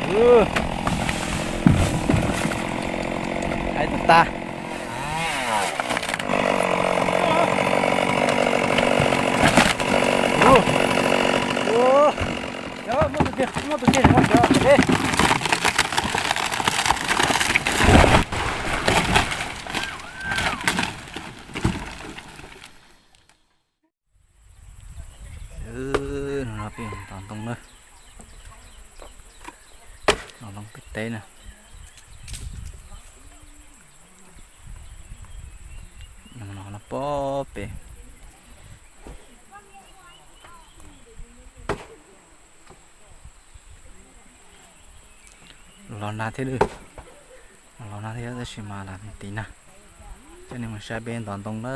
Ub, hais tag tag. Ub, ub, muab tus kiag, muab tus kiag, muab tus kiag. No peb mus tom ntoo na, tom ntoo pem teb na. No no pem, los nag thiab, los nag thiab tab sis mas lam tiv na. Coj nej mus saib peb ntov ntoo na.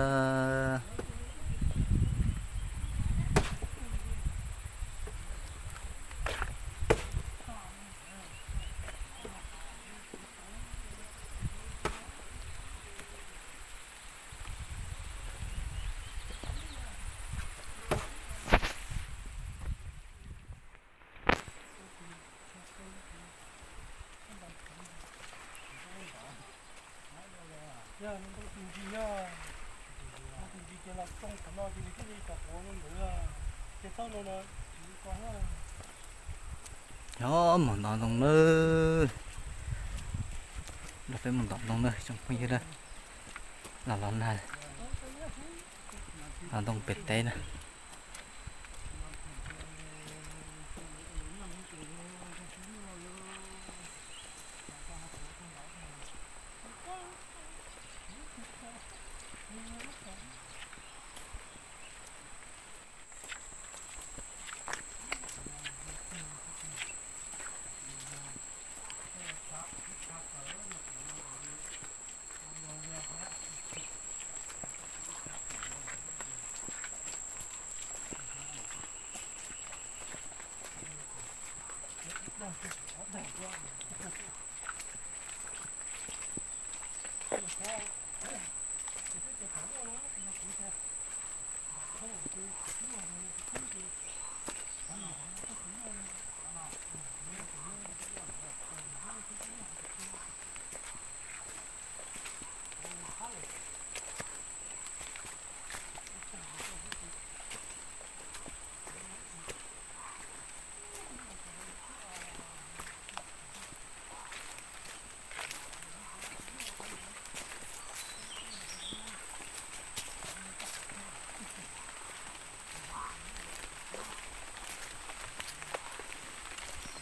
Nyob mus ntov ntoo na, los peb mus ntov ntoo na tsoom phooj ywg na, los los nag, ntov ntoo pem teb na.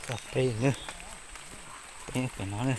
Txog peb na, peb pem no na.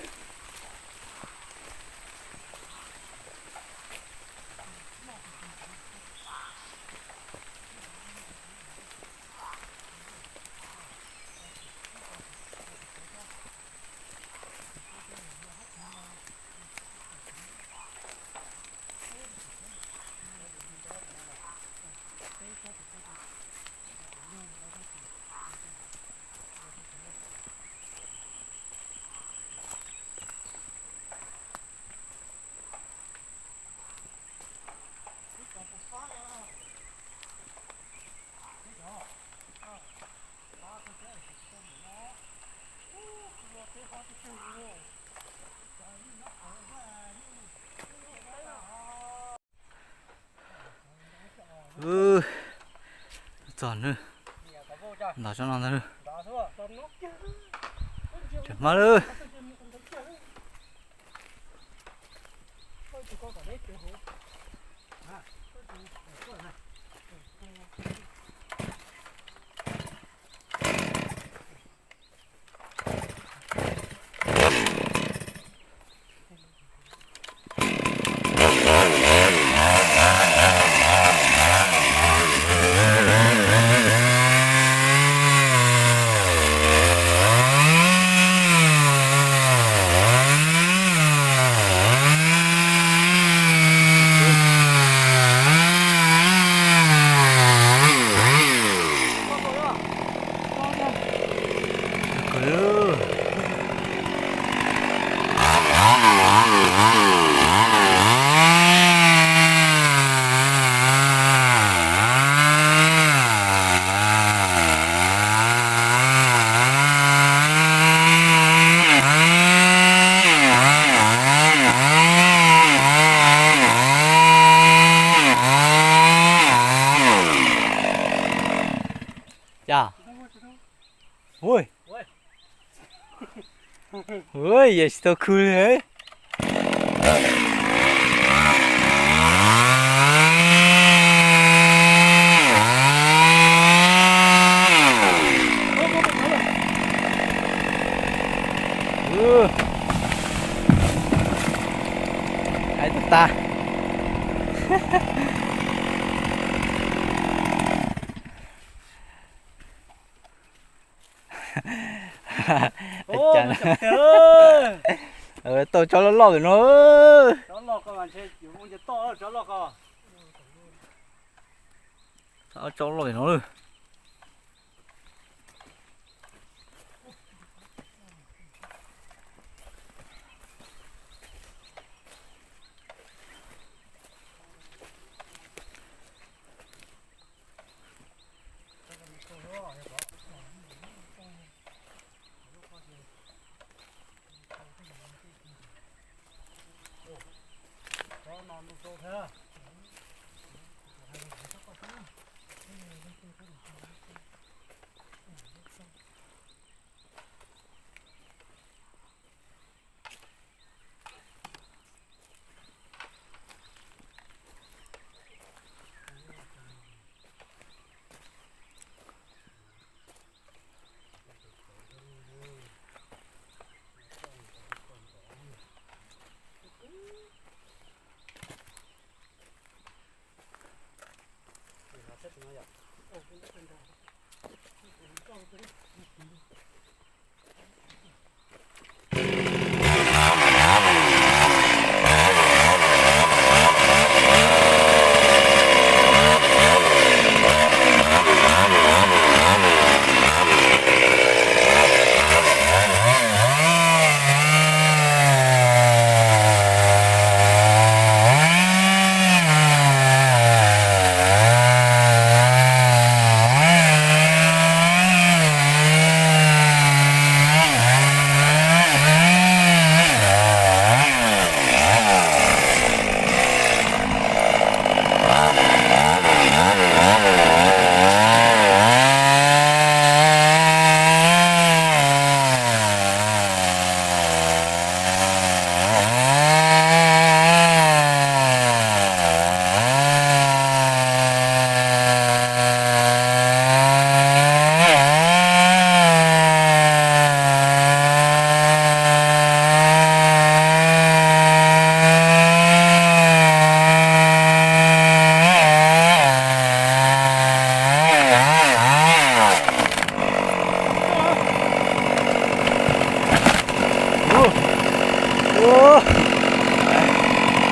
Txog na, ntov tsob no ntag. Tseem hmab lawm. Cas? Ui, ui, yog tsis tau khw li. Ais tag tag. Tau tso loj loj pem no. Tso loj pem no.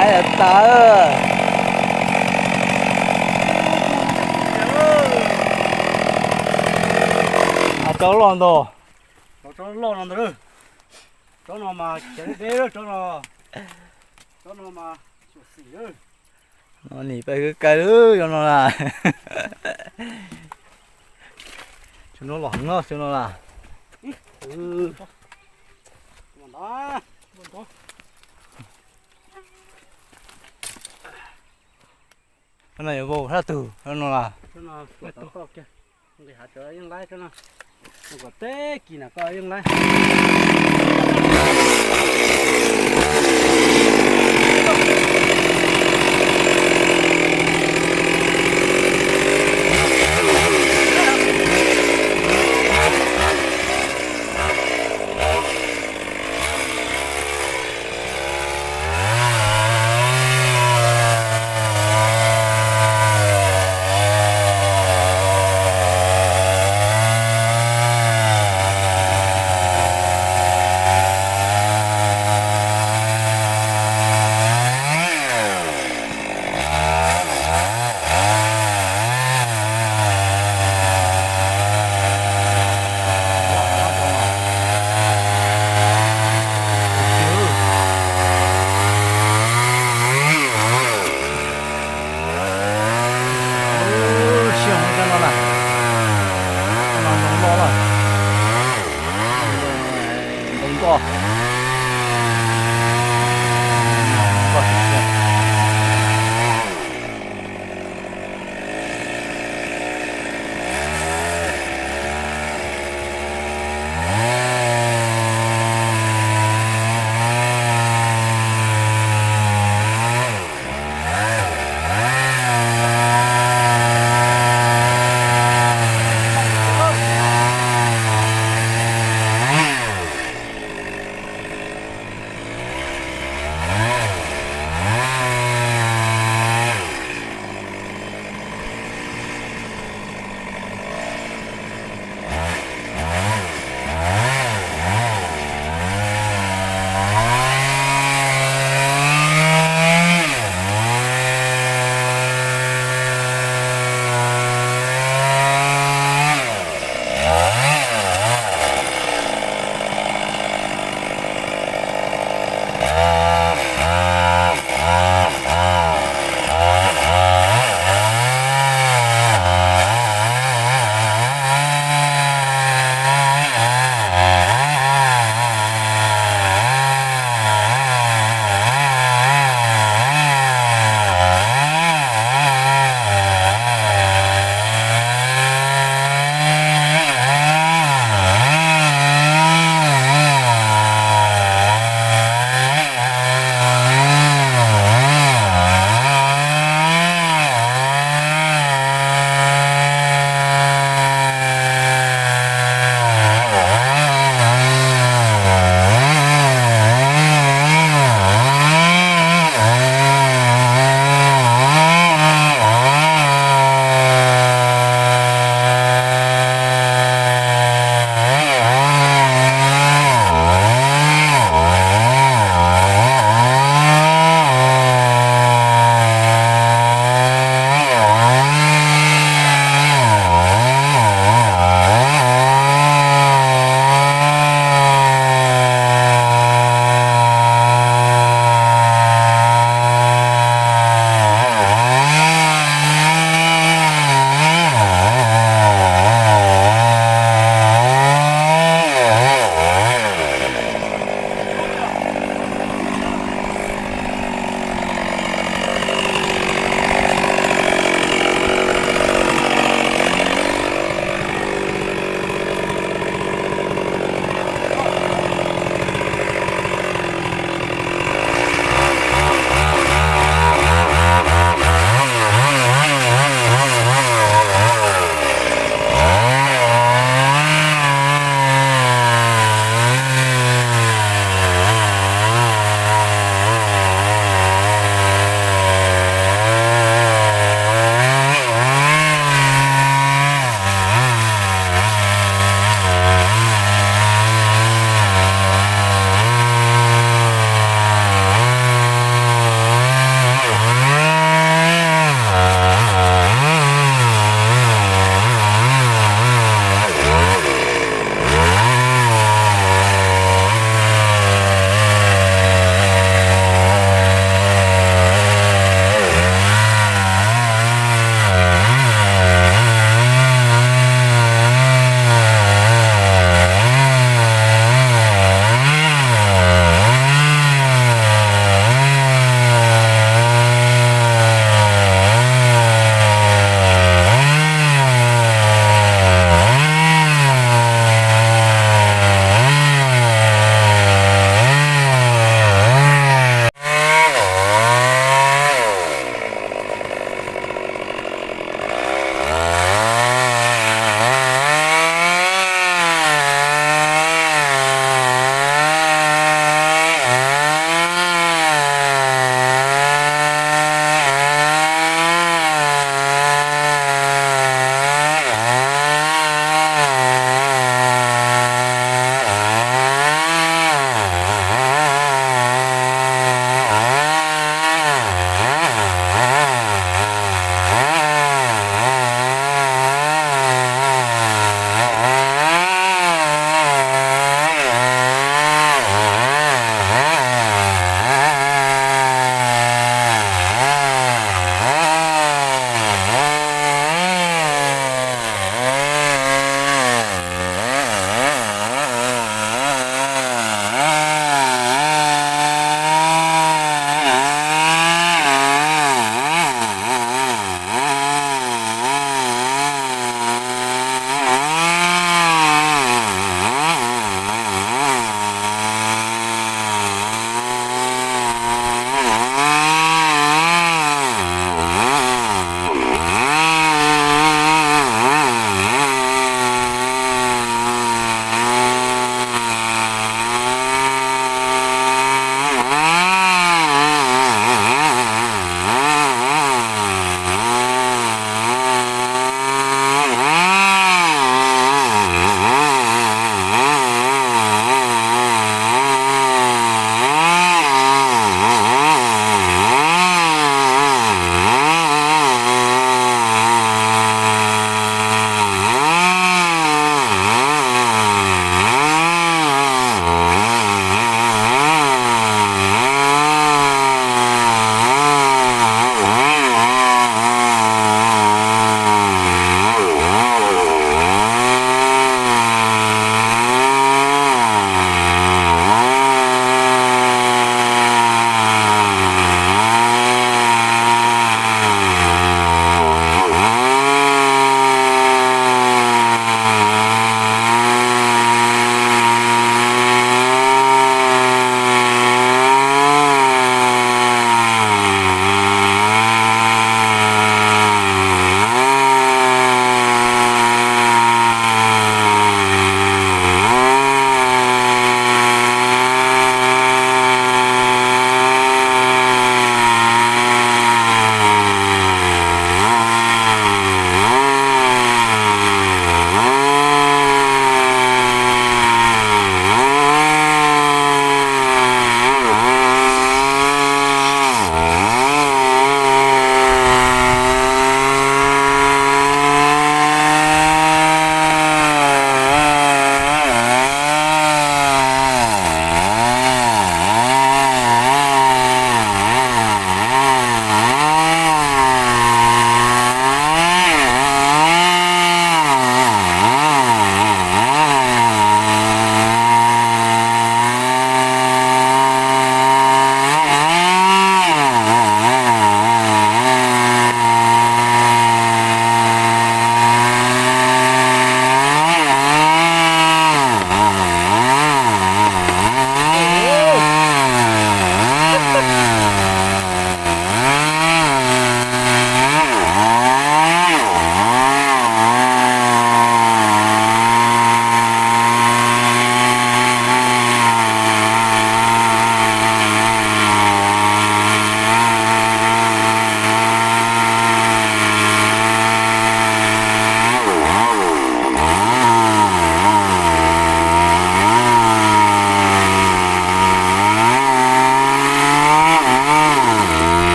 Ais tas. Tsob loj ntag. Tsob loj no ntag. Tsob no mas khiav deb deb, tsob no, tsob no mas xyuam xim. No nim pais kawg kawg lawm, tsob no na. Tsob no los heev no, tsob no na. Tsob no yuav vau sab tug, tsob no na. Nqis hav tseem yeej laib, tsob no kom teb kis na koj yeej laib.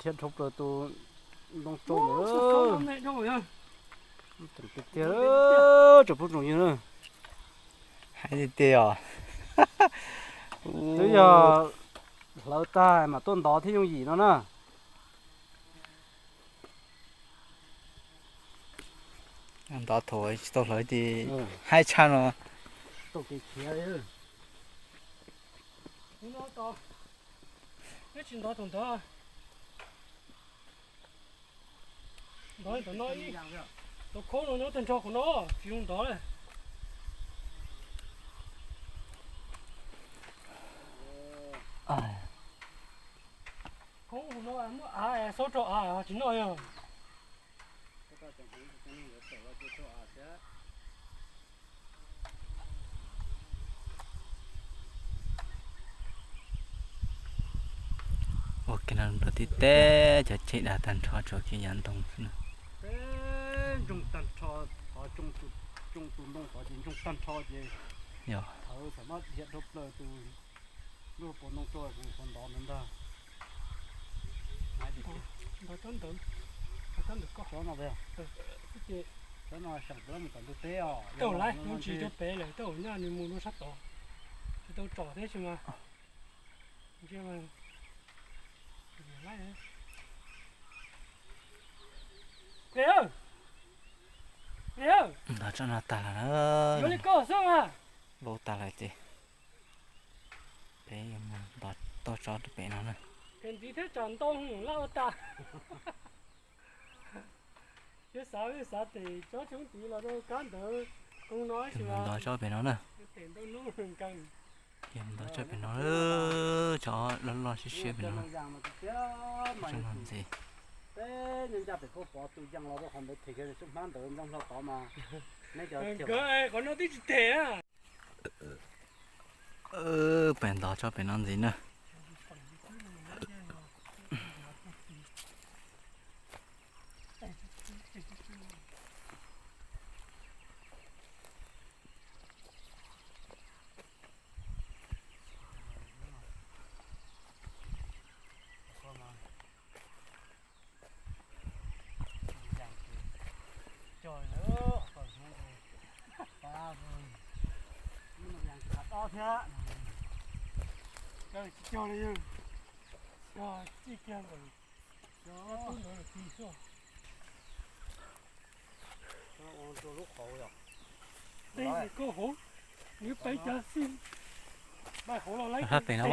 Dhia dhau plaws tus ntoo tsau lawm. Tiag tiag, tsoom phooj tsoom ywg na. Hais tiag tiag os. Twb yog hlawv tag mas tuaj ntov thiab yooj yim no na. Ntov thaum tsis tau hlawv ces haib tshaj no. Tsis tau kev khiav li. Neb tsis ntov thaum ntawd. Ntov ntawm no ib, tus khaub no nyob tag nrho qhov no, tsis zoo ntov li. Khaub no muab av xauj rau av tsis noj yog. Ua kiag no rau tib teb cov ceg dag tag nrho tsuas kiag yav ntoo xwb na. Ntsoog tag nrho, qhov tsoo tus ntoo tod ces ntsoog tag nrho ces yog thawv txawm muab dhia dhau plaws tus lub hauv paus ntoo rau kuv ntov ntawd ntag. Ntov tsob ntawd, ntov tsob ntawm koj. Tsob no, tsob no seem plaub mus tom ntug teb os. Tau lawm, ntsis rau pem lawm, tau nyaj nws mus rau sab tod. Tsis tau tsom thiab tsis mas. Ntsia mas. Ntov tsob no tag lawm na. Yuav li koj xwb mas. Vau tag lawm ces peb mus ntov toj tsob rau pem no na. Ntxiv thiab tsam ntau laj ua tas. Xav xav tes tsob tshoob tid los rau kab ntawd koog no ib sim ntov tsob pem no na. Ntov tsob pem no, tsob loj loj siab siab pem no. Tsob no ntxiv. Peb nyob ncaj pem puab pov tus yeej los rau qhov ntawd them kiag xub hmab ntawd ntxoog hlo tod mas. Qhov no twb tsis them na. Peb ntov tsob pem no ntxiv na. Hab pem no.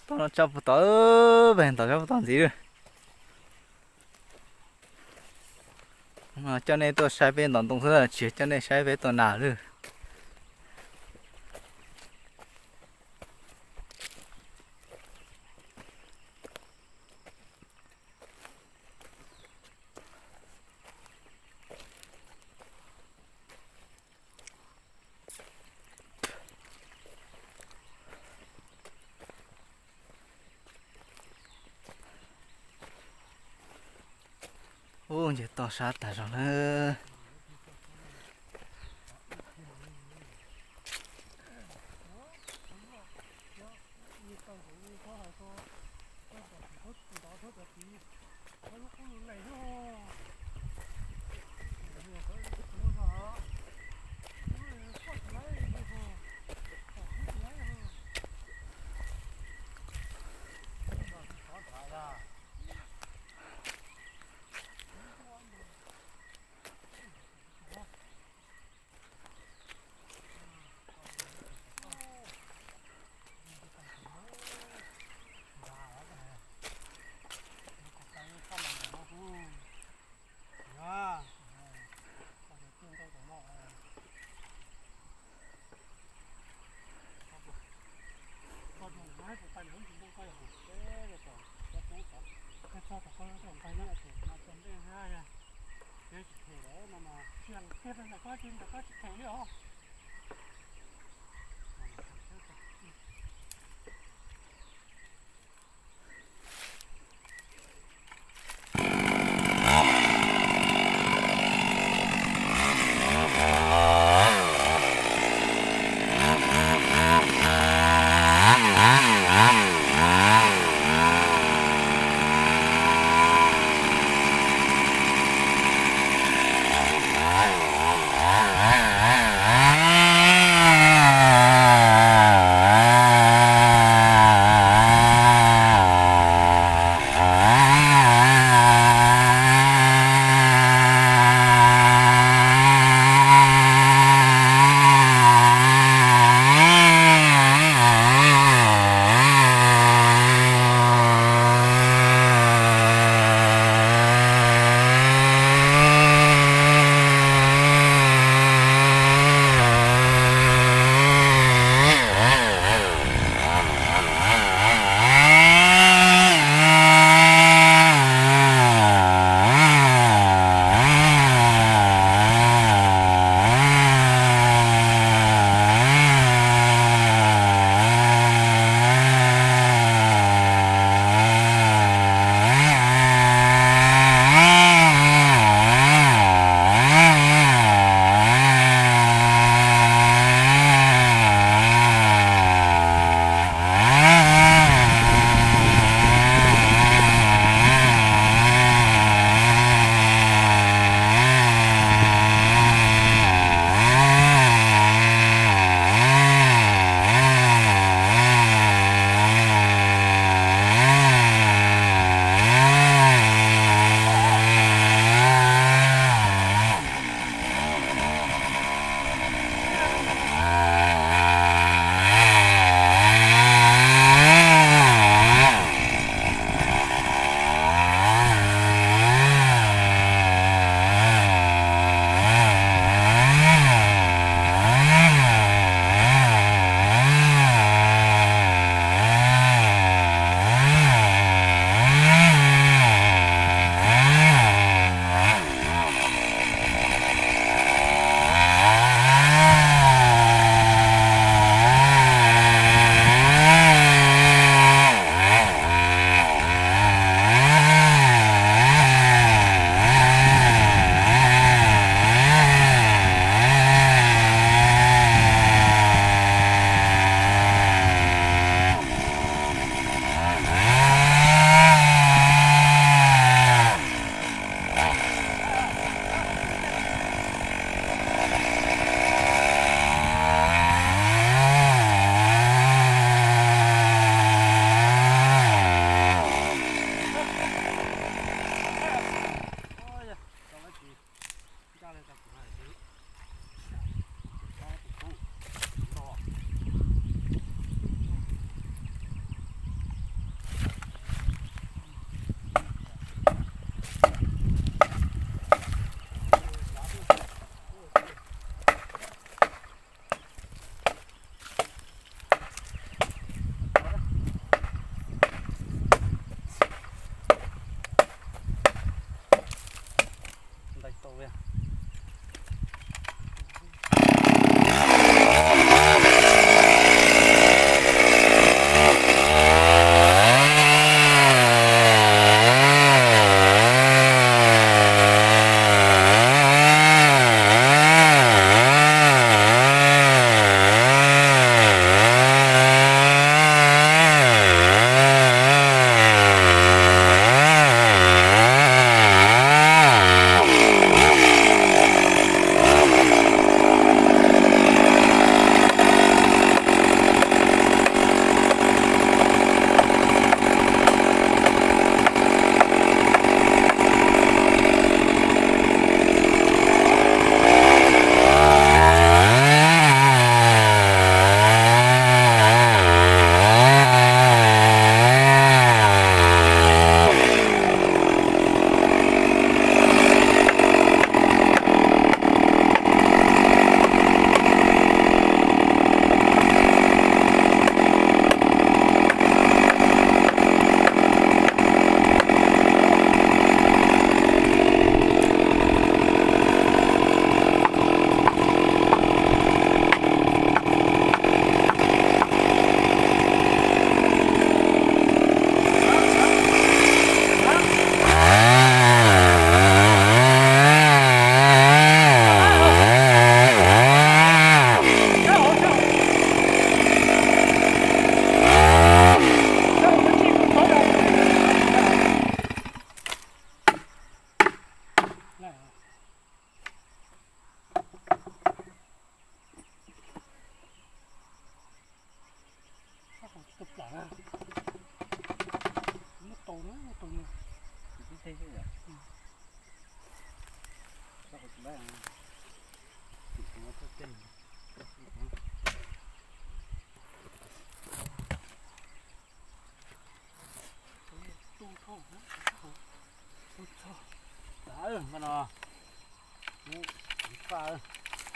Toj no tso puag tom, peb ntov tso puag tom ntxiv lawm. Coj nej tuaj saib peb ntov ntoo xwb, tsis coj nej saib peb tua nas lawm. Ub, nce toj sab tas zog lawm. Koj tso kom koj tus nqaij no tus no tso nplej thiab, thiab tsis them lawm no mas tsis them li os.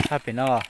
Thaj pem no.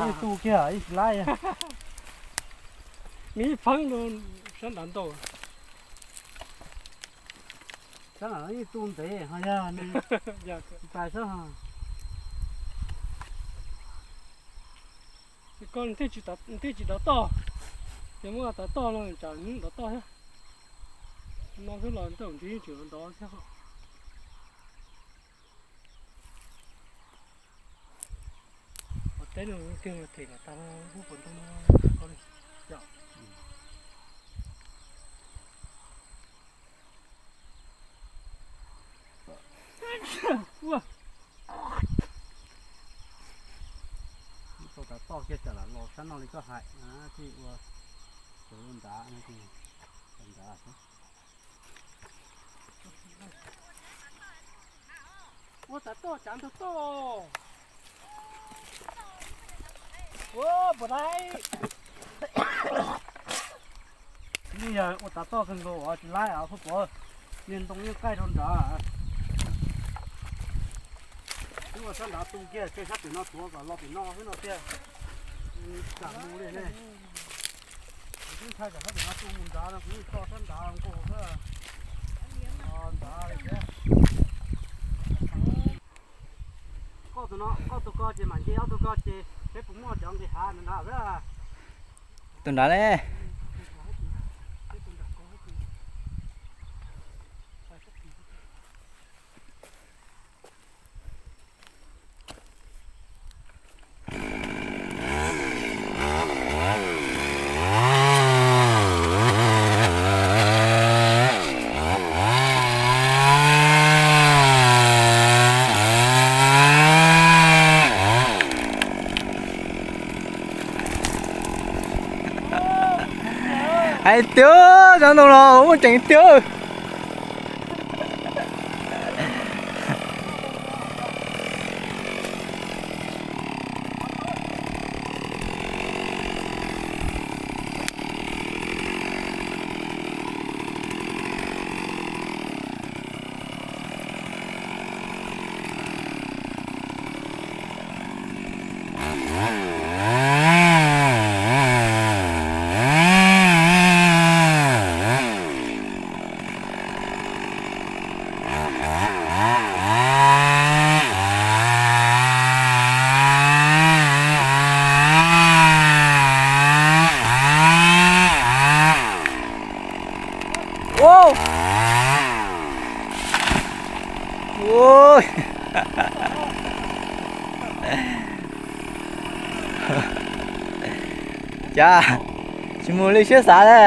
Ib tug kiag ib tsis laib. Nws ib pheeb rau sab nrad ntau. Sab nrad ib tug ntev ho yog nws pais sab ho. Koj thiaj tsis dov toj, ces muab dov toj no tsam nws dov toj thiab. No xwb los ntawm ntsib tseem dov thiab. Qhov teb no kiag them kom tag lub puas ntoo no. Tau tav toj kiag tsam lam los sab no li koj hais, thiaj ua tus nrad no, nrad. Ua tav toj tsav ntug toj. Ua puas laib. Yeej yog ua tav toj kawg nkaus os, tsis laib os, phooj puav. Niag ntoo yeej qaij rau nrad. Twb ua sab nrad tu kiag, tseg sab pem no tuav kom los pem no xwb no tiag. Tsam mus li ne. Kuv twb ntshai tsam sab pem no tu mus nrad no, kuv yeej tso sab nrad nkaus xwb. Nrad li thiab. Koj tus no, koj tus ko ces mam nce ob tug ko ces peb puas muaj cov nqis hav nrad xwb. Tus nrad ne. Hais tiag, cov ntoo no muaj tseeb tiag. Ua, ua. Cas tsis mus li siab xav ne.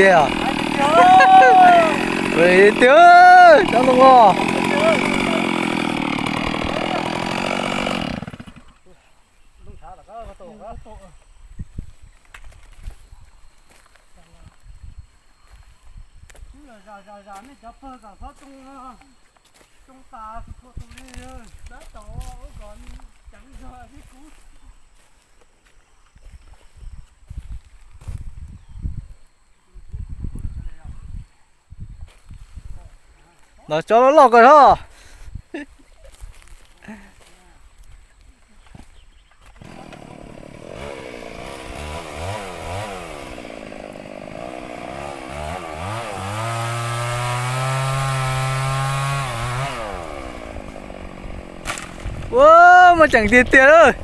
Tiag tiag, cov ntoo os. Los tso loj loj ko os. Ua, muaj tseem tiag tiag lawm.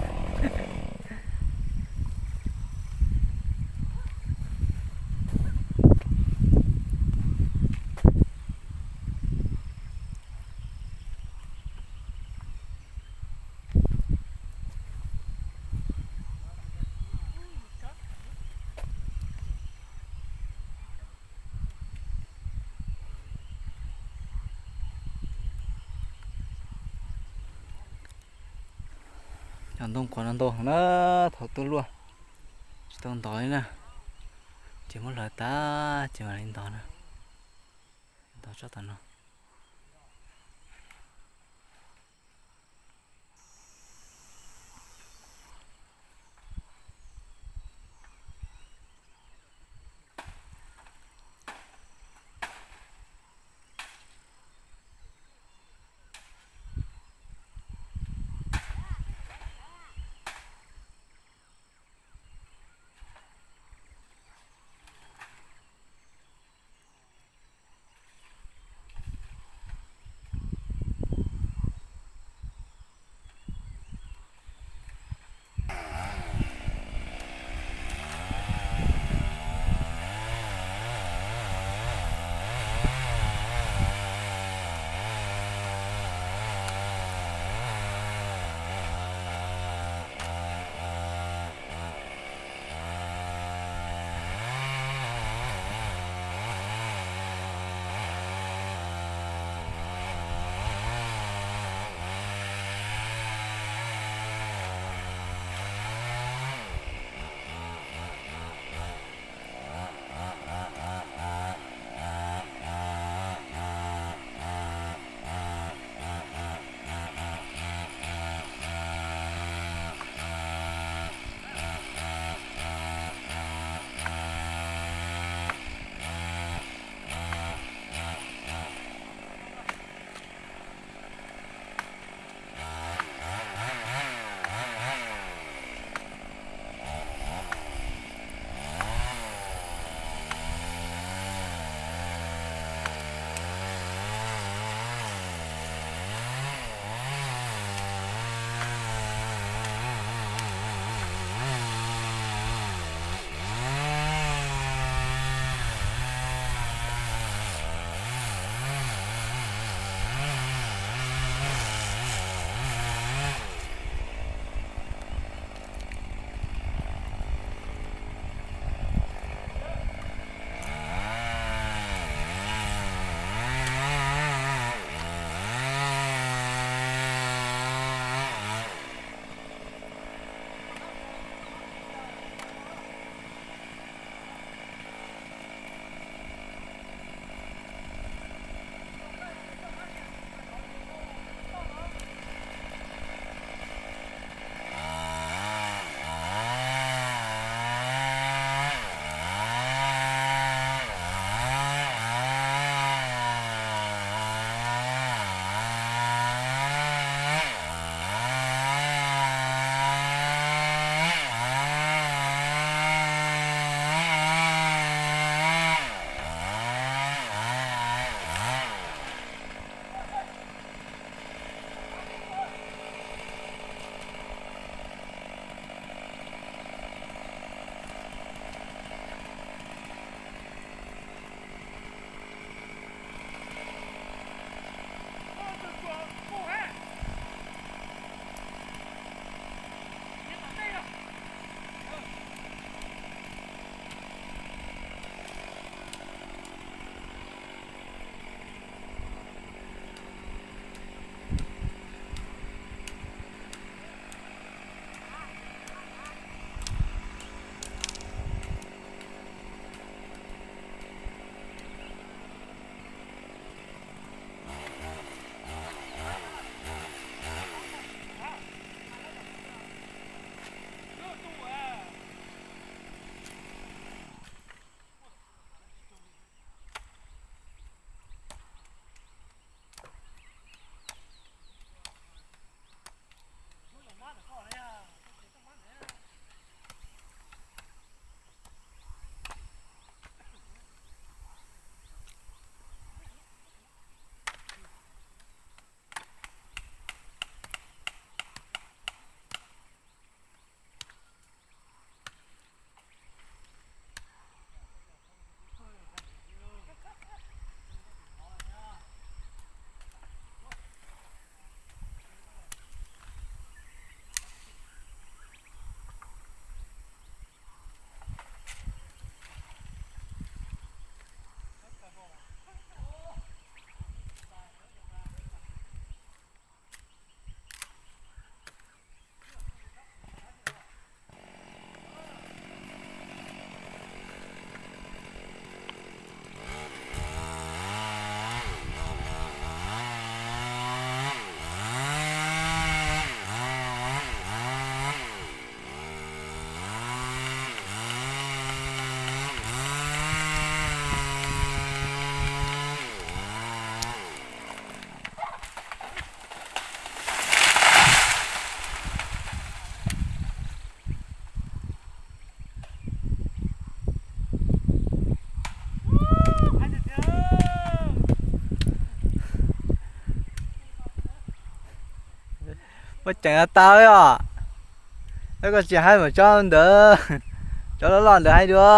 Cov ntoo qhuav no ntau heev na, thaum tuaj luaj tsis tau ntov li na. Ces muab hlawv tag ces mam li ntov na. Ntov tsob tom no. Tseem tau os. Koj tsis hais mas tsob ntawd, tsob loj loj ntawd hais dua.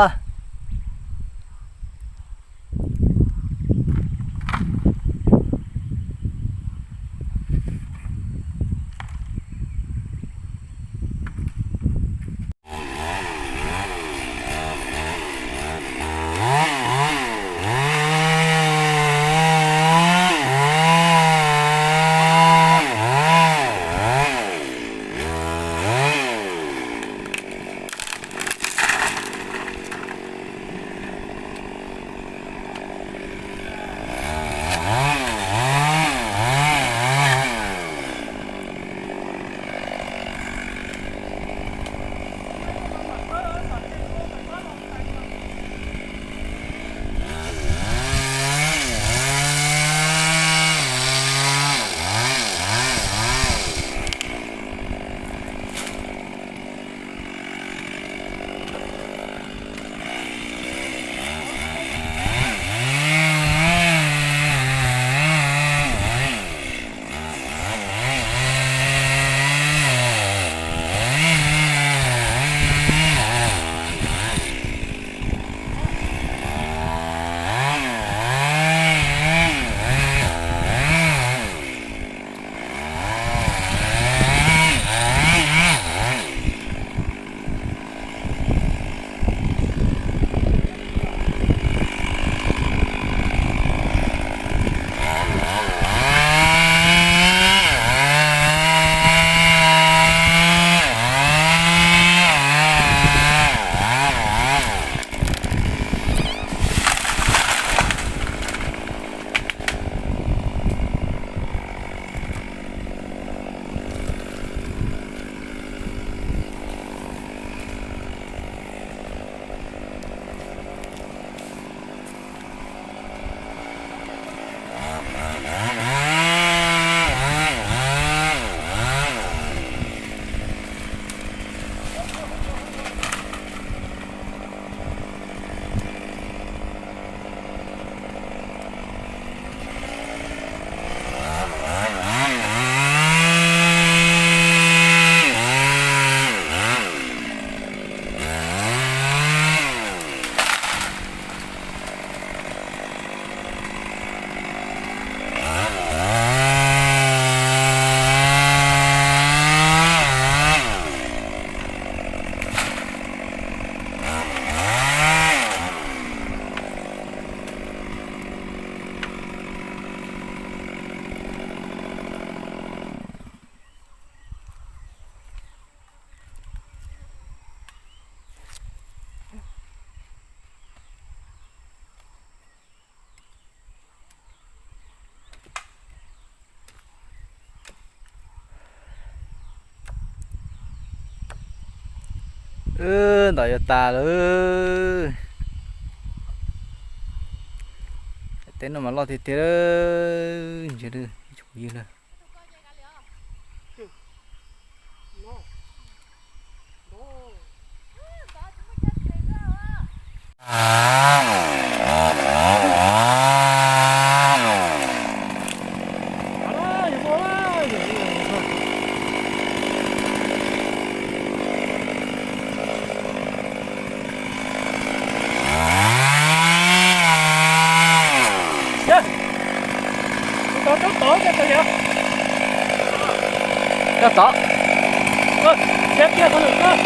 Wb ntov yuav tas lawm. Teb no mas loj tiag tiag, ntsia ib tsoom phooj ywg na. Coj tod. Ua, txiav kiag qhov lwm koj.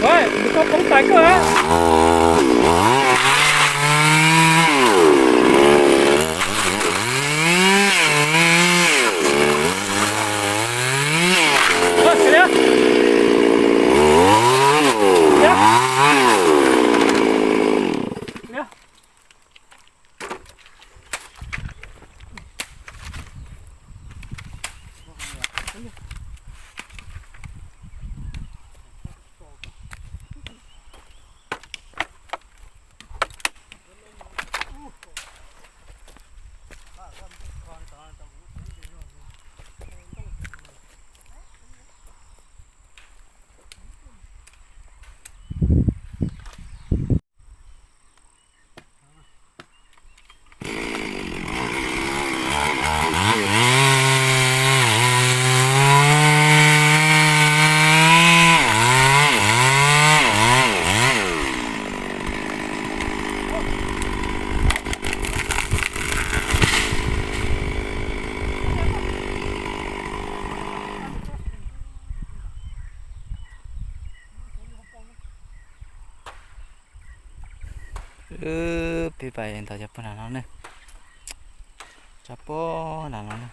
Ua, nws koj poob tais koj a. Wb pib pais ntawm cov puag nram no ne, tsa puag nram no ne.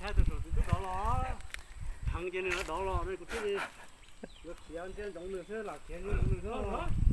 Ntshai tus saum tus tub dov los, dheev ces nws dov los ne kuv thiaj li yuav khiav ntsia ntsoov nws xwb, lam khiav ntsia ntsoov nws xwb.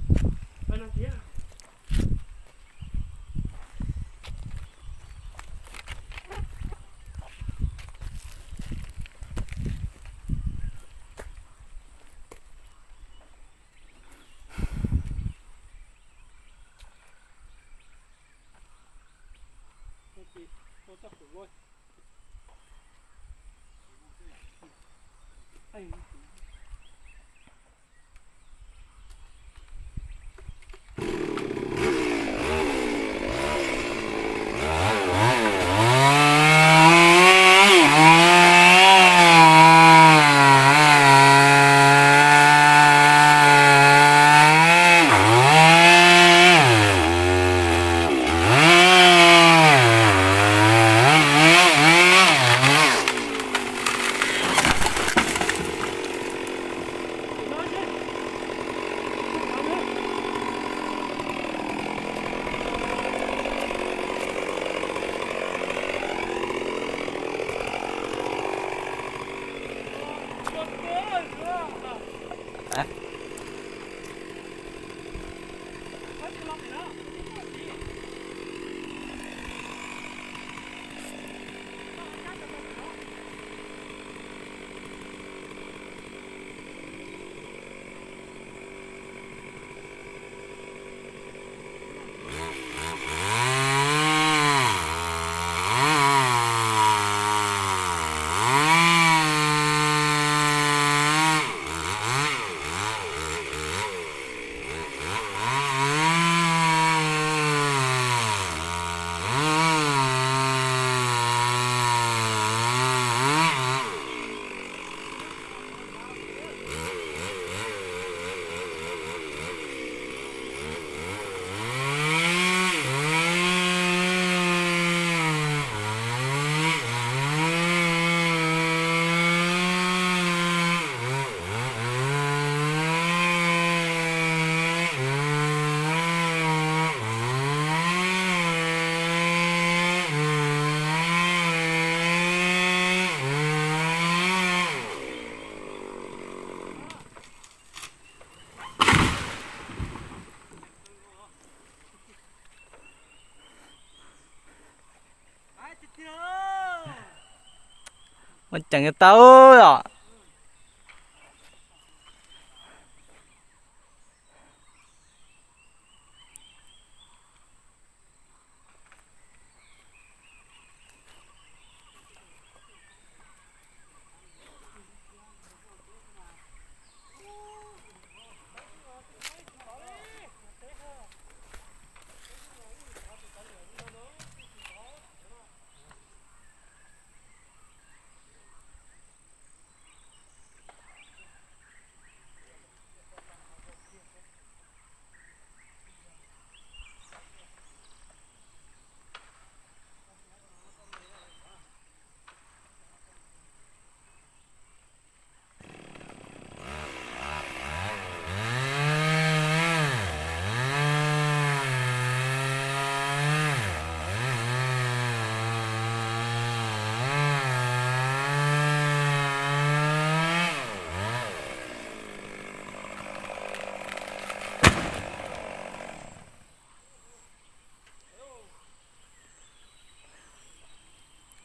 Muab ceev tau os.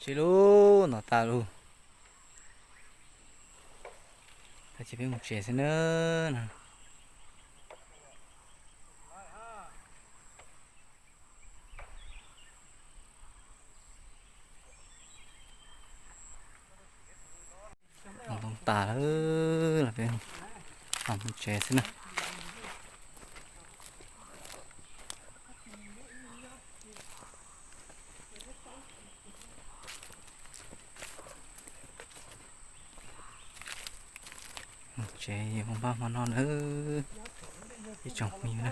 Tsis lub no tas lub. Tab sis peb mus tsev xwb na. Ntoo tas lawm, los peb mus tsev xwb na. Tsev yuav mus npaj hmo no nawb, ib tsoom phooj ywg na.